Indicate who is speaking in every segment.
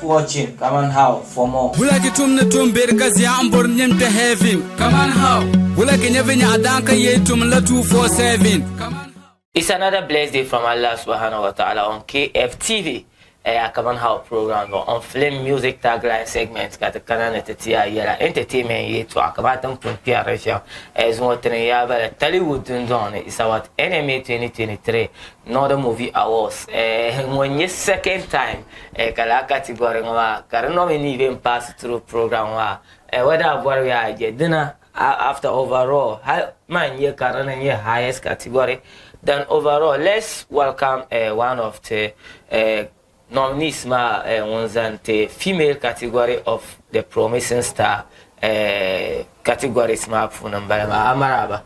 Speaker 1: Keep watching Kaman How for more.
Speaker 2: Wula ki tum ni tum beri ka zia n bori nim ti heaven Kaman how Wula ki nyɛ vinyɛɣu daan ka yee tum la 247 Kaman how.
Speaker 1: It's another blessed day from Allah subhanahu wa ta'ala on KFTV. Eh, a Kaman How program on Film Music Tagline segment ka ti kana ni ti ti a yɛla entertainment yɛltɔɣa kamani ti ni pun kpɛri di shɛm eh, zuŋɔ ti ni yaa bala Tollywood dundɔŋ ni it's about NMA 2023 Northern Movie Awards eh, ŋɔ n-nyɛ second time eh, ka lala category ŋɔ maa ka di nominee bee m-pass through program ŋɔ maa eh, whether a bɔri bee a je dina after overall hali maa n-nyɛ ka dini n-nyɛ highest category then overall let's welcome eh, one of the eh, nominees maa eh, ŋun zani ti female category of the promising star eh, categories maa puuni m-bala maa amaraba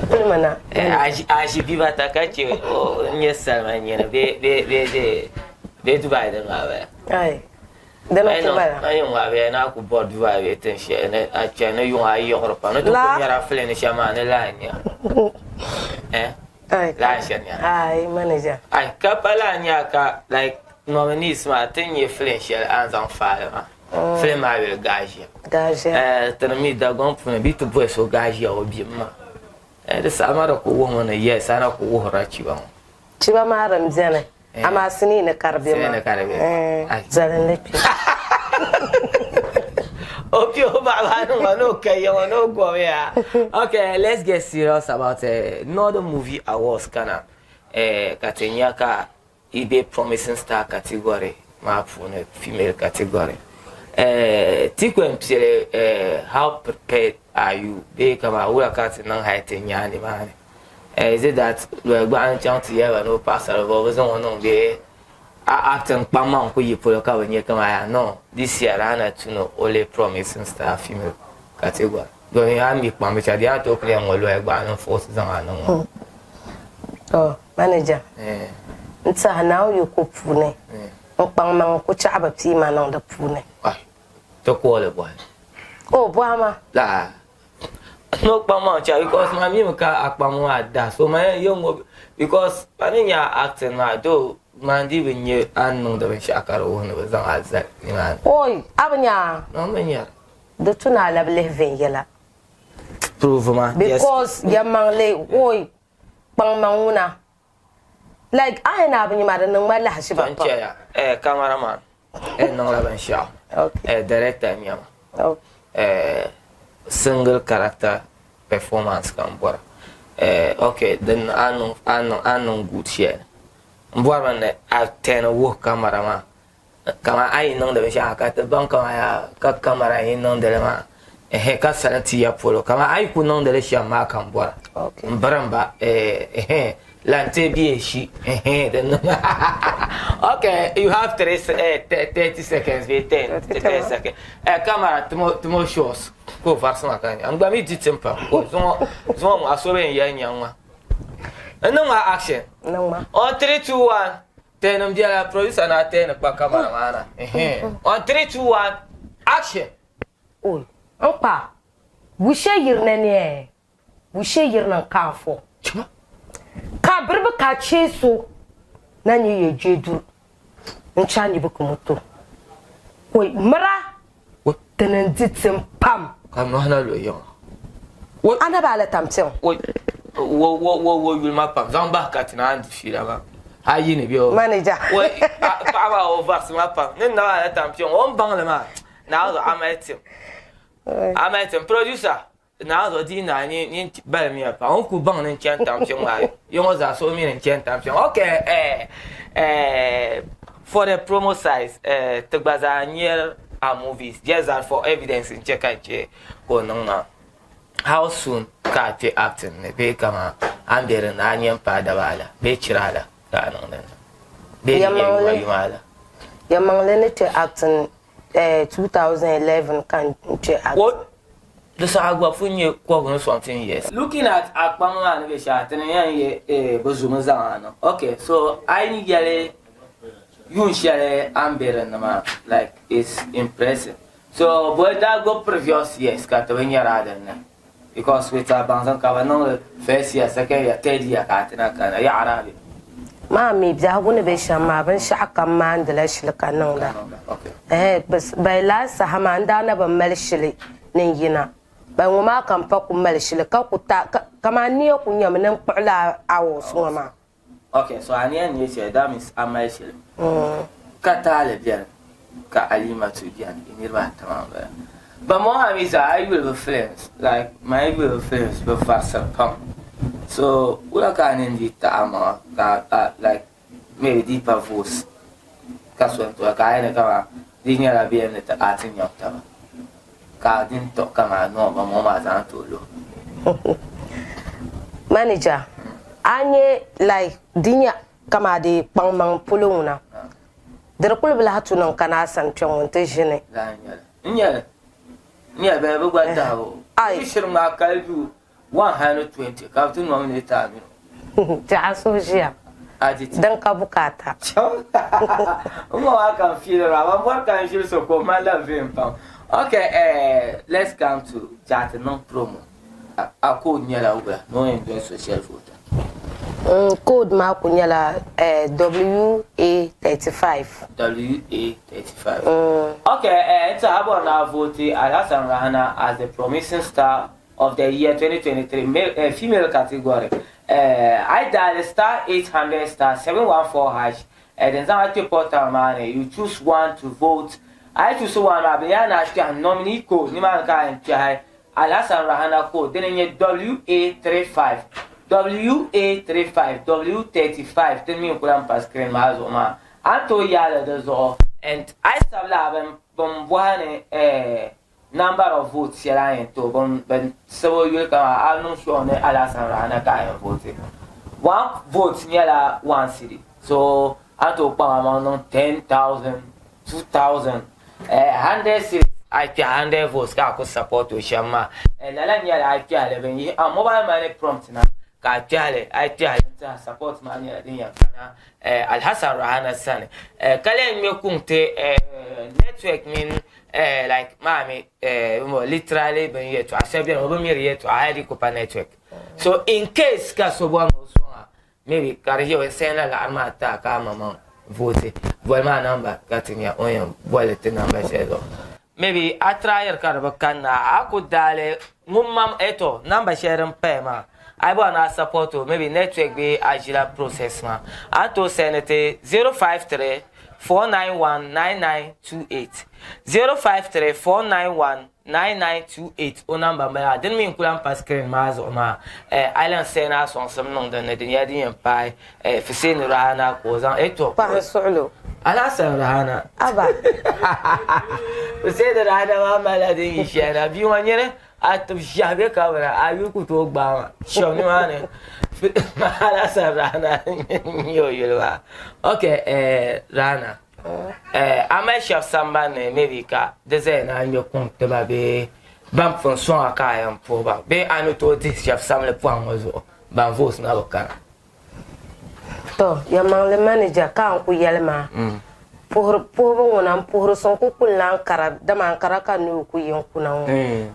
Speaker 3: Pili na.
Speaker 1: Eh, a ʒi bibata ka che o n-nyɛ salima nyini bee bee bee bee bee Dubai din maa bala
Speaker 3: Ai. Dina ti bala.
Speaker 1: A yuŋ a bee na ku bɔri Dubai bee tin shɛli ni a chani ni yuŋ a yiɣiri pam ni ti ku
Speaker 3: La.
Speaker 1: nyɛra filini shɛm maa ni lahi nya eh
Speaker 3: Ai.
Speaker 1: lahi shɛli nya
Speaker 3: Ai manager.
Speaker 1: Ai ka pa lahi nya ka like nominees maa ti ni nyɛ filin shɛli a ni zaŋ faali maa filin maa yuli Gaazia.
Speaker 3: Gaazia.
Speaker 1: Eh, ti ni mi Dagbaŋ puuni bɛ ti boli so Gaazia o bim maa. Eh, di saha maa di ku wuhimi ni yes a na ku wuhirila chiba ŋɔ.
Speaker 3: Chiba maa din beni amaa sinii ni ka di be
Speaker 1: Sinii ni ka di be.
Speaker 3: maa.
Speaker 1: Ai.
Speaker 3: Zalinli kpe.
Speaker 1: O kpe o baɣa maa ni ŋɔ ni o ka ya ŋɔ ni o gomiya. Okay, let's get serious about uh, Northern Movie Awards kana eh, ka ti nya ka i be Promising Star category maa puuni, female category. Eh, ti ku yɛn piɛli eh, how prepared are you bee kaman wula ka ti niŋ hali ti nya nimaani? Eh, is it that lɔya gbaɣa ni chaŋ ti yɛli ba ni o paɣasari bɔ bɛ zaŋ o niŋ bee a acting kpaŋmaŋ ku yi polo ka bɛ nya kaman yaa no this year a na tu ni o lee Promising Star female category domin a mi kpaŋ bicha di yaa tooi kuli yɛn ŋɔ lɔya gbaɣa ni n-force zaŋ a niŋ ŋɔ.
Speaker 3: To, manager, n tiɛha Naawuni yiko puuni n kpaŋmaŋ n ku chaɣi bi pii ma niŋ di puuni.
Speaker 1: Ai, ti kooli bɔhi.
Speaker 3: O, bɔhi ma.
Speaker 1: Laa, ni o kpaŋmaŋ chaɣi because ma mimi ka a kpaŋmaŋ maa daa so ma yɛn yɛn ŋɔ because ma ni nya a acting maa though ma n dii bi nya a ni niŋdi binshɛɣu ka di wuhi ni bɛ zaŋ a zali nimaani.
Speaker 3: Oi, a bi nya a?
Speaker 1: No, m bi nyari.
Speaker 3: Di tu ni a labi lihi viɛnyɛla.
Speaker 1: Prove ma.
Speaker 3: Because yɛlimaŋli, oi, kpaŋmaŋ ŋuna like a yi na bi nya ma di niŋ ma lahiʒiba pam.
Speaker 1: N chɛya eh, camera man eh, niŋla binshɛɣu eh, director n nyɛma eh, single character performance ka n bɔra eh, ok din a niŋ a niŋ a niŋ good shɛli n bɔrimi ni a tɛni wuhi camera maa Kaman a yi niŋdi binshɛɣu ka ti baŋ kaman yaa ka kamara yi niŋdi li maa ɛhɛ ka sali ti ya polo kaman a yi ku niŋdi li shɛm maa ka m bɔra m birim ba ɛhɛ lan ti bɛ shi ɛhɛ din niŋ ok you have 3 30 seconds bee 10 10 seconds eh kamara timo timo shows ka o varisi ma ka nya n gba mi di tim pam ko zuŋɔ zuŋɔ ŋɔ a so bɛ n yɛli nyaŋ ma n niŋ ma action on 3 2 1 Tɛni m-bela, producer naa tɛni kpa kamara maa na. On 3, 2, 1, action!
Speaker 3: Oi, n kpa wushe yirina ni ɛ, wushe yirina n ka fo. Ka biribi ka che so na nye ye je dur n cha ni bi kumuto. Oi, mira tini n di tim pam.
Speaker 1: Ka nɔhi na lo yiŋa.
Speaker 3: A na ba la tampiŋ.
Speaker 1: Wo wo wo wo yuli ma pam zaŋ bahi ka ti naan di fiila maa. A yi ni bɛ o.
Speaker 3: Manager.
Speaker 1: Wo paɣa maa o varisi ma pam. Ni na ba la tampiŋ o ni baŋ li maa. Naa zuɣu a mali tim. A mali tim. Producer. Naa zuɣu di naa nyin balimiya pam. O ni ku baŋ ni n chani tampiŋ maa yi ŋɔ zaa so mi ni n chani tampiŋ. Okay eh eh for the promo size eh ti gba zaa nyɛri a movies just that for evidence n che ka n che ka o niŋ maa. How soon ka a kpe acting ni bee kaman a ni be din ni a nyɛ m-paai daba ala bee chira ala ka a niŋ din ni bee di nyɛ yuma yuma ala?
Speaker 3: Yɛlimaŋli ni kpe acting eh 2011 ka n kpe acting.
Speaker 1: What? Di saha gba pun nyɛ kɔbigu ni something years. Looking at a kpaŋ maa ni be shɛli ti ni yɛn yɛ eh bɛ zumi zaŋ a niŋ. Ok so a yi yɛli yuun shɛli a ni be din ni maa like it's impressive. So bɔ daa gbubi previous years ka ti bi nyɛri a din ni because with a baŋsim ka bɛ niŋdi first year, second year, third year ka a ti na kana yaɣiri a be.
Speaker 3: Maa mi biɛhigu ni be shɛm maa, binshɛɣu kam maandila shili ka niŋda. Ɛhɛn, by last saha maa n daa na bi mali shili ni n yina. By ŋɔ maa ka m pa ku mali shili ka ku ta, kaman nia ku nyɛmi ni n kpuɣi lala hours ŋɔ maa.
Speaker 1: Ok, so a ni yɛn nyɛ shɛli, that means a mali shili. Ka taali beni, ka Alimatu beni, yi niriba ata maa m-bala. Ban bɔŋɔ maa mi zaa a yi yuli bɛ films, like man yi yuli bɛ films bɛ varisiri pam. So wula ka a nini dii taɣi a maŋa ka a like maybe di pa voice ka so n-ti ba ka a yɛli kaman di nyɛla bɛ yɛn ni ti a ti nyaŋ taba ka a dini tuɣi kaman no ban bɔŋɔ maa zaŋ ti o luhi.
Speaker 3: Manager, a nya like di nya kaman di kpaŋmaŋ polo ŋuna di di kuli bi lahi tu niŋ ka ni a sani kpe ŋɔ nti ʒini.
Speaker 1: Lala n-nyɛli. N nyɛli. N nyɛli bɛ bi gba tahi o.
Speaker 3: Ai.
Speaker 1: Bɛ shiri ŋmaai kali duu 120 ka bɛ ti nominate a mini o.
Speaker 3: Ti a suhu ʒiya.
Speaker 1: A di ti.
Speaker 3: Din ka bukaata.
Speaker 1: N ma maa ka n fiili maa, ban bɔri ka n ʒili so ka o malila vein pam. Okay, eh, let's come to Jaati niŋ promo. A code nyɛla wula ni o yɛn doli so shɛli voota?
Speaker 3: N code maa ku nyɛla eh, WA35.
Speaker 1: WA35. Okay, eh, n tiɛha bɔri ni a vooti Alhassan Rahana as the promising star of the year 2023 male, eh, female category. Eh, a yi daali star 800 star 714 hash eh, din zaŋ a kpe portal maa ni, you choose one to vote. A yi choose one maa, bɛ yɛla ni a kpɛhi nominee code, nimaani ka a yɛn kpɛhi Alhassan Rahana code, dini n-nyɛ WA35, WA35, W35, din mi n-ku lahi pa screen maa zuɣu maa. A ni tooi yaali di zuɣu. And a yi sabi lala bɛn, bɛn bɔhi ni eh, number of votes shɛli a ni yɛn tooi, bɛn, bɛn sabi o yuli kaman a niŋ sure ni Alhassan Rahana ka a yɛn vote. One vote nyɛla one cedi, so a ni tooi kpaŋ a maŋ niŋ 10,000, 2,000, eh, 100 cedis, a yi kpɛhi 100 votes ka a ku support o shɛm maa. Eh, lala n-nyɛli a yi kpɛhi li, bɛn yihi a mobile money prompt na ka a kpɛhi li, a yi kpɛhi li n-tiɛha support maa nyɛla din yɛn kana eh, Alhassan Rahana sani. Eh, ka lee ŋme kuŋ ti eh, network mini eh, like maa mi eh, literally bin yɛltɔɣa shɛli beni o bi miri yɛltɔɣa hali di ku pa network. So in case ka so bɔri ni o sɔŋ a maybe ka di yɛ o send la laɣiri maa ti a ka a maŋmaŋ vooti boli maa number ka ti nya o ni yɛn boli ti number shɛli zuɣu. Maybe a tryiri ka di bi kanna a ku daali ŋun mam eh to number shɛli din paya maa a yi bɔri ni a support o maybe network bee a ʒila process maa a ni tooi send ti 053 491 9928 053 491 9928 o namba m-bala dini mi n-ku lahi pa screen maa zuɣu maa eh, a yi lahi send a sɔŋsim niŋ din ni di nyɛla din yɛn paai eh, Fuseni Rahana ka o zaŋ eh to
Speaker 3: Pahi suɣilo.
Speaker 1: Alhassan Rahana.
Speaker 3: Aba.
Speaker 1: Fuseni Rahana maa malila din yi shɛli na bia ŋɔ nyini a tib ʒiɛhi be ka bina a yuli ku tooi gbaai ma shɛm nimaani Alhassan Rahana n-nyɛ o yuli maa ok eh, Rahana Eh, a mali shɛba sambani ni maybe ka di zaya ni a ŋmɛ kuŋ ti ba bee ban pun sɔŋ a ka a yɛn puhi ba bee a ni tooi dihi shɛba samli pɔhim ŋɔ zuɣu ban votes na bi kana.
Speaker 3: Tɔ, yɛlimaŋli manager ka n ku yɛli maa, puhiri puhibu ŋuna n puhiri so n ku kulila Ankara dama Ankara ka n nuu ku yi n kuna ŋɔ.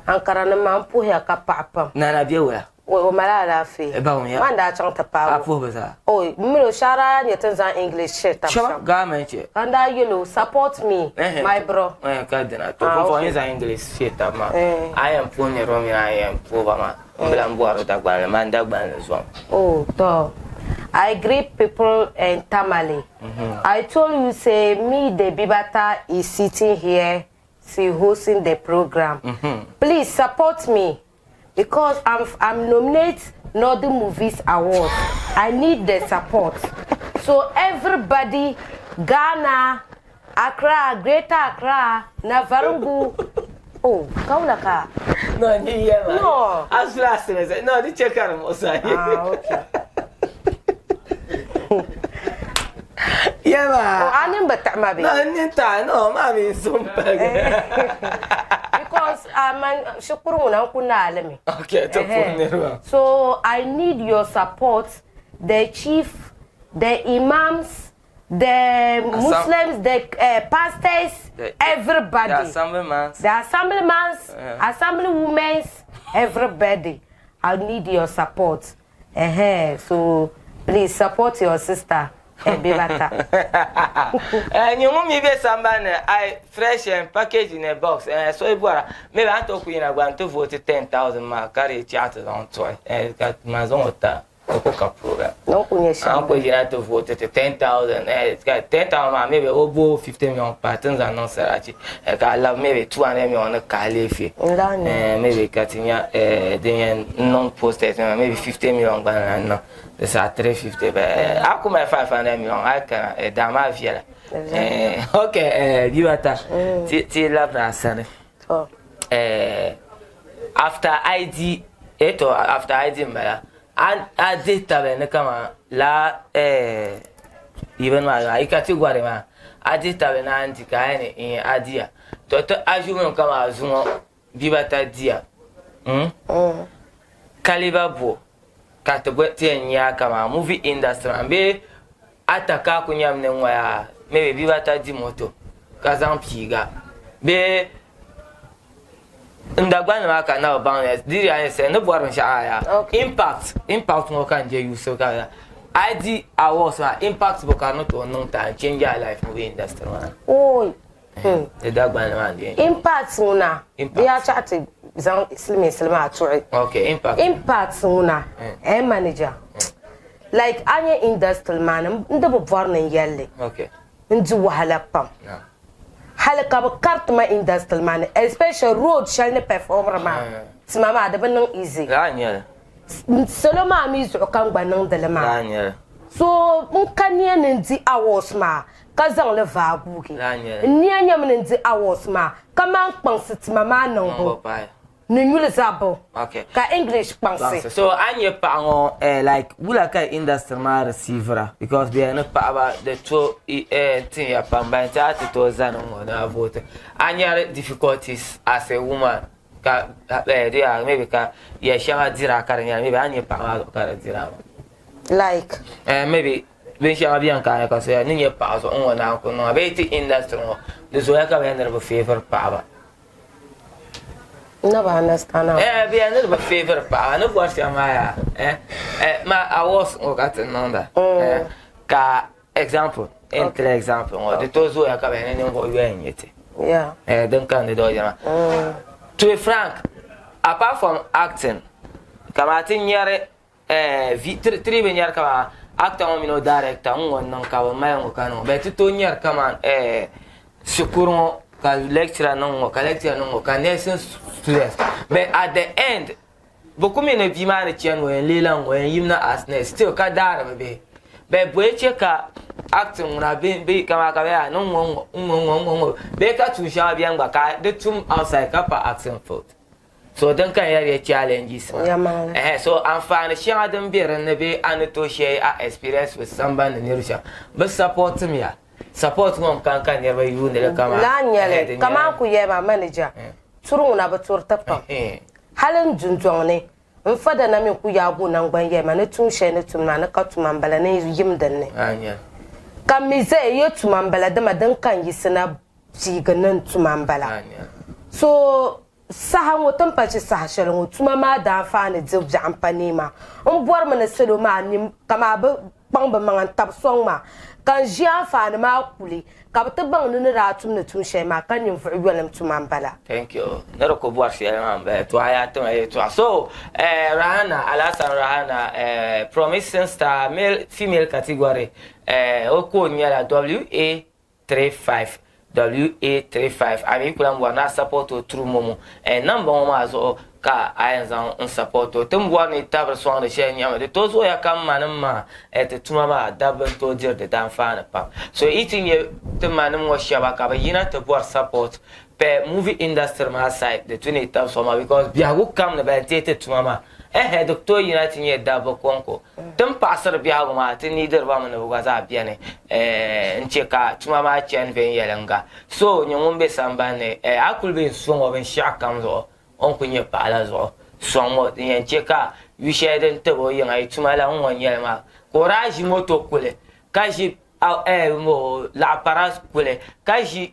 Speaker 3: Ankara nim maa n puhiya ka paɣi pam.
Speaker 1: Nana be wula?
Speaker 3: O mali alaafee.
Speaker 1: Ba ŋun ya.
Speaker 3: Man daa chaŋ ti paagi o.
Speaker 1: A puhi bi zaa.
Speaker 3: O, m mini o shɛhira nyɛ ti ni zaŋ English shiri tab shɛm.
Speaker 1: Government che.
Speaker 3: Ka n daa yɛl o, support me, my bro.
Speaker 1: Ka dina. To pumpɔŋɔ yi zaŋ English shiri tab maa, a yɛn puhi niriba mini a yɛn puhi ba maa, m bi lan bɔri Dagbanli, man Dagbanli zom.
Speaker 3: Oh, to. I greet people in Tamale. I told you say me the Bibata is sitting here, see hosting the program. Please support me. Because I'm I'm nominate Northern Movies Awards I need the support so everybody Ghana Accra Greater Accra Navaringu oh ka wula ka
Speaker 1: No ni yɛ ma
Speaker 3: No
Speaker 1: a sula asili no di chɛ ka di muɣisi a
Speaker 3: Ah okay
Speaker 1: Yɛ ma
Speaker 3: Oh a nini bi tiɣi ma bee
Speaker 1: No n nini taɣi no maa mi n so n paligi
Speaker 3: Because a man shikuru ŋuna n ku naai li mi.
Speaker 1: Okay, to puhi niriba.
Speaker 3: So I need your support, the chief, the imams, the Muslims, the pastors, everybody.
Speaker 1: The assemblymans.
Speaker 3: The assemblymans, assemblywomens, everybody. I need your support. So please support your sister. Bibata.
Speaker 1: Nyɛ ŋun mi be sambani ni I fresh and package in a box eh, so yi bɔra maybe a ni tooi ku yina gba n ti vote 10,000 maa ka di chaɣ ti zaŋ tuɣi eh, ka ma zaŋ o ta di ku ka problem.
Speaker 3: Ni ku nyɛ shɛm.
Speaker 1: A ni ku yina ti vote ti 10,000 eh, ka 10,000 maa maybe o bo 50 million pahi ti ni zaŋ niŋ sarachi eh, ka a labi maybe 200 million ni kahi leefi eh, maybe ka ti nya eh, din yɛn niŋ posters maybe 50 million gba ni lahi niŋ. Di saha 350 bɛ a ku mali 500 million a yi kana eh, daa maa viɛla. Eh, ok eh, Bibata mm. ti ti labina a sani. Eh, after ID eh, to after ID n bala a a dihi tabili ni kama la eh, yibin maa yi ka ti gɔri maa a dihi tabili ni a ni di ka a yɛn ni a diya to ti assume kama zuŋɔ Bibata diya mm? Mm. Kaliba bo ka ti gba ti yɛn nya kaman movie industry maa bee a ta ka a ku nyami ni ŋɔya maybe bibata di moto ka zaŋ piiga bee n Dagbanli maa ka n na bi baŋ ni di yaa ni n ni bɔri binshɛɣu maa yaa impact impact ŋɔ ka n je yuusibu ka a yi di awards maa impact bo ka di ni tooi niŋ ti a n change a life movie industry maa ni.
Speaker 3: Oi
Speaker 1: Di Dagbanli maa n-di.
Speaker 3: Impact ŋuna di yaa chaɣ ti zaŋ silimiinsili maa tuɣi.
Speaker 1: Okay, impact.
Speaker 3: Impact ŋuna eh manager like a nya industry maa ni n di bi bɔri ni n yɛli li.
Speaker 1: Okay.
Speaker 3: N di wahala pam. Hali ka bi kariti ma industry maa ni especially road shɛli ni performiri maa tima maa di bi niŋ easy.
Speaker 1: Lala n-nyɛ
Speaker 3: li. Salo maa mi zuɣu ka n gba niŋdi li maa.
Speaker 1: Lala n-nyɛ li.
Speaker 3: So n ka nia ni n di awards maa ka zaŋ li vaai guugi. N nia nyɛmi ni n di awards maa ka maan kpaŋsi tima maa niŋbu ni nyuli zabbu ka English kpaŋsi.
Speaker 1: So a ni nyɛ paɣa ŋɔ eh, like wula ka industry maa receivera because bɛ yɛli ni paɣaba di to eh, tin ya pam ban ti a ti tooi zani ŋɔ ni a vote a nyari difficulties as a woman ka eh, di yaa maybe ka yɛl shɛŋa dira ka di nyɛla maybe a ni nyɛ paɣa maa zuɣu ka di dira maa.
Speaker 3: Like.
Speaker 1: Eh, maybe binshɛŋa beni ka a nya ka so ya ni nyɛ paɣa zuɣu n-ŋɔ naan ku niŋ a bee ti industry ŋɔ di zooya ka bɛ yɛn ni di bi favour paɣaba.
Speaker 3: N na bi understand a.
Speaker 1: Eh, bɛ yɛn ni di bi favour paɣaba ni bɔri shɛm maa yaa eh, eh, ma awards ŋɔ ka ti niŋda eh, ka example n tiri example ŋɔ di tooi zooya ka bɛ yɛn ni ninvuɣ yoya n-nyɛ ti
Speaker 3: Yeah.
Speaker 1: eh, din kandi doo jɛma. To be frank, apart from acting, kamani ti nyari Eh, vi, tiri, tiri bi nyari kaman actor ŋɔ mini o director ŋ-ŋɔ niŋ ka bɛ mali ŋɔ ka niŋ bɛ ti tooi nyari kaman eh, shikuru ŋɔ ka lecturer niŋ ŋɔ ka lecturer niŋ ŋɔ ka nursing students but at the end bɛ ku mi ni bia maa ni chani o yɛn leela ŋ-ŋɔ o yɛn yimina as nurse still ka daari bɛ bihi but bɔyi che ka acting ŋuna bɛ, bɛ kaman ka bɛ yaa ni ŋ-ŋɔ ŋ-ŋɔ ŋ-ŋɔ ŋ-ŋɔ ŋ-ŋɔ bee ka tuun shɛŋa beni gba ka di tum outside ka pa acting field. So din ka yɛri ya challenges maa.
Speaker 3: Yɛlimaŋli.
Speaker 1: Ɛhɛ, so anfaani shɛŋa din be din ni bee a ni tooi share a experience with sambani ni niriba shɛm, bɛ support mi ya. Support ŋɔ n-kani ka niriba yuuni li kaman.
Speaker 3: Lala n-nyɛ
Speaker 1: Ɛhɛ,
Speaker 3: li.
Speaker 1: di
Speaker 3: Kaman
Speaker 1: nyɛla.
Speaker 3: n ku yɛli maa manager, turi ŋuna bi turi ti pam.
Speaker 1: Ɛhɛ.
Speaker 3: Hali n dundɔŋ ni, n fada na mi ku yaagi o naŋgban yɛli ma ni tuun shɛli ni tum maa ni ka tuma m-bala ni n yim din ni.
Speaker 1: Lala n-nyɛ li.
Speaker 3: Ka m mi zaya yɛ tuma m-bala dama din ka n yiɣisi na piigi ni n tuma m-bala.
Speaker 1: Lala n-nyɛ li.
Speaker 3: So Saha ŋɔ, ti ni pa che saha shɛli ŋɔ, tuma maa daanfaani dibu biɛɣu m-pa neei maa. M bɔrimi ni salo maa nim kamaa bɛ kpaŋ bɛ maŋa n-tabi sɔŋ maa, ka n ʒi anfaani maa kuli, ka bɛ ti baŋ ni ni daa tumdi tuun shɛli maa ka ninvuɣ yɔlim tuma m-bala.
Speaker 1: Thank you. Ni di ku bɔri shɛli maa m-bala. To a yaa ti ma yɛltɔɣa. So, eh, Rahana, Alhassan Rahana, eh, Promising Star, male, female category, eh, o code nyɛla WA 35 WA35 a mi ku lahi bɔri ni a support o through momo eh, number ŋɔ maa zuɣu ka a yɛn zaŋ n support o. Ti ni bɔri ni yi tabiri sɔŋdi shɛli nyɛmi di tooi zooya ka m manim maa eh, ti tuma maa dabba n tooi diri di daanfaani pam. So yi ti nya ti manim ŋɔ shɛba ka bɛ yina ti bɔri support per movie industry maa side di tu ni yi tabi sɔŋ ba because biɛhigu kam ni ban teei ti tuma maa eh di ku tooi yina ti nyɛ dabba kɔŋko. Ti ni paɣisiri biɛhigu maa, ti niidiriba mi ni bɛ gba zaa beni n-che ka tuma maa chani viɛnyɛliŋga. So nyɛ ŋun be sambani ni, a kuli be n-sɔŋ o binshɛɣukam zuɣu, o ni kuli nyɛ paɣa la zuɣu, sɔŋm o din yɛn che ka yu shɛli din tib o yiŋa yi tuma la ŋ-ŋɔ n-nyɛ li maa. Ka o daa ʒi moto kuli, ka ʒi laɣipara kuli, ka ʒi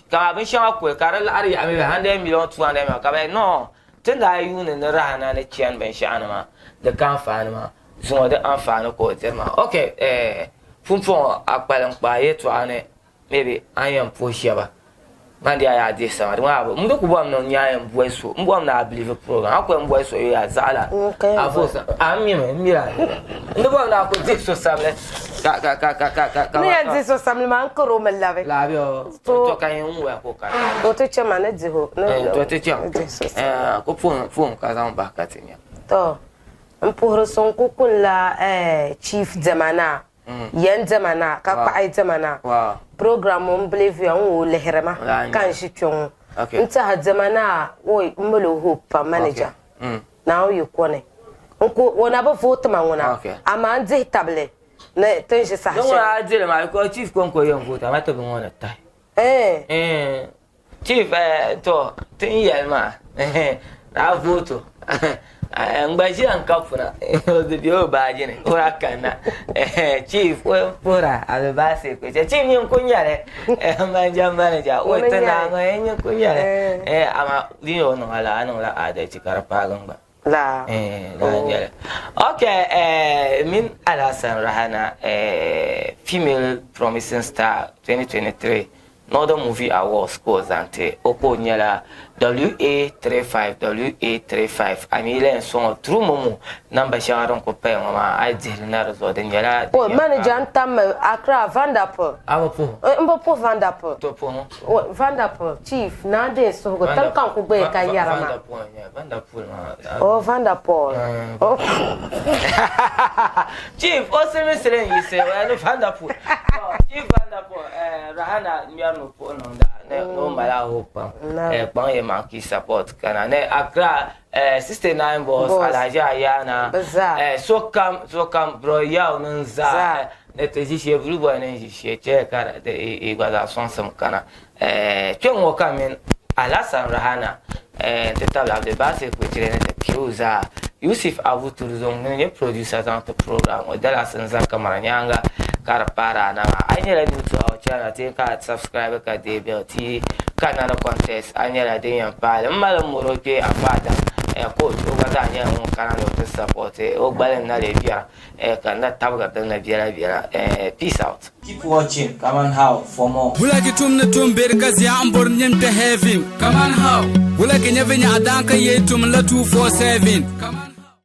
Speaker 1: kaman binshɛŋa kuli ka di laɣiri yaɣi maybe 100 million, 200 million ka bɛ yɛli no. Ti ni daa yuuni ni Rahana ni chani binshɛɣu ni maa, di ka anfaani maa. Zuŋɔ di anfaani ka o diri maa. Ok, eh, Pumpɔŋɔ a kpalim kpaai yɛtɔɣa ni maybe a ni yɛn puhi shɛba man di a yaa dihi sama di maa bi m di ku bɔri ni n nya a yɛn boli so m bɔri ni a believe program a ku yɛn boli so yaa zaɣila a vote a m mimi m miri a n di bɔri ni a ku dihi so samli ka ka ka ka ka ka ka
Speaker 3: Ni yɛn dihi so samli maa n kari o mi labi.
Speaker 1: Labi o to ka yɛn waya ka o ka
Speaker 3: O ti chɛ ma ni dihi o
Speaker 1: to ti chɛ
Speaker 3: ni dihi so samli
Speaker 1: ku puhim puhim ka zaŋ bahi ka ti nya.
Speaker 3: To n puhiri so n ku kunila chief diɛma naa Yɛn diɛma na ka kpaɣi diɛma na. Program ŋɔ m believe ya n o lihiri ma ka n ʒi kpe ŋɔ. N tɛha diɛma na oi m mali o hope pam manager Naawuni yi ko ni. N ku o na bi vote ma ŋuna amaa n dihi tabili ni ti ni ʒi saha
Speaker 1: shɛli.
Speaker 3: Ni
Speaker 1: ŋuna a dili maa because chief konko yɛn vote a ma ti bi ŋɔ ni tahi. Chief eh, to ti ni yɛli maa a voto n gba ʒila n ka puna o di bɛ o baaji ni o daa kanna chief o puhira alibaasi kpe chief nyin ku nyɛli manager manager o ti naa ŋɔ nyin ku nyɛli amaa di ni o niŋ a la a niŋla adalci ka di paagi n gba.
Speaker 3: La.
Speaker 1: Eh, la nyɛli. Okay, eh, min Alhassan Rahana, eh, Female Promising Star 2023 Northern Movie Awards ka o zaŋ ti. O ka o nyɛla WA35, WA35. A mi lahi sɔŋ o through momo namba shɛŋa din kuli paya ŋɔ maa, a yi dihili na di zuɣu di nyɛla
Speaker 3: O manager n tam mi Accra Vanderpool.
Speaker 1: A bi puhi?
Speaker 3: N bi puhi Vanderpool.
Speaker 1: To puhi.
Speaker 3: O Vanderpool, Chief, naa deei suhigu, tiŋ ka n ku gbaya ka yɛri ma.
Speaker 1: Vanderpool n-nyɛ, Vanderpool maa.
Speaker 3: Oh, Vanderpool. Oh.
Speaker 1: Chief, o siliminsili n-yiɣisi, o yɛli ni Vanderpool. Chief Vanderpool, Rahana ŋmɛri ni o puhi niŋda ni o mali a hope pam. Kpaŋ yi maŋ ka yi support kana ni Accra 69 boss, Alhaji Ayana, sokam, sokam, Bro Yao ni zaa. Ni ti ʒi shee Blue Boy ni ʒi shee chɛ ka di yi gba zaa sɔŋsim kana. Kpe ŋ-ŋɔ ka mini Alhassan Rahana nti tabili Abdulbasir Kpechire ni ti crew zaa. Yusuf Abu Turzong ŋun nyɛ producer zaŋ ti program ŋɔ Dallas n-za kamara nyaaŋa ka di paari a na maa. A yi nyɛla new to our channel ti ka a subscribe ka deei bell ti ka na ni contest a nyɛla din yɛn paai li. M mali m mɔri o kpee Afa Adam coach o gba zaa nyɛla ŋun kana ni o ti support o gbali n-na lee biɛra. Eh, ka n na tabigiri din na biɛla biɛla. Eh, peace out. Keep watching Kaman How for more.
Speaker 2: Wula ki tum ni tum beri ka zia n bori nyini kpe heaven. Kaman how? Wula ki nya vinyaɣa daan ka yee tum la 247. Kaman.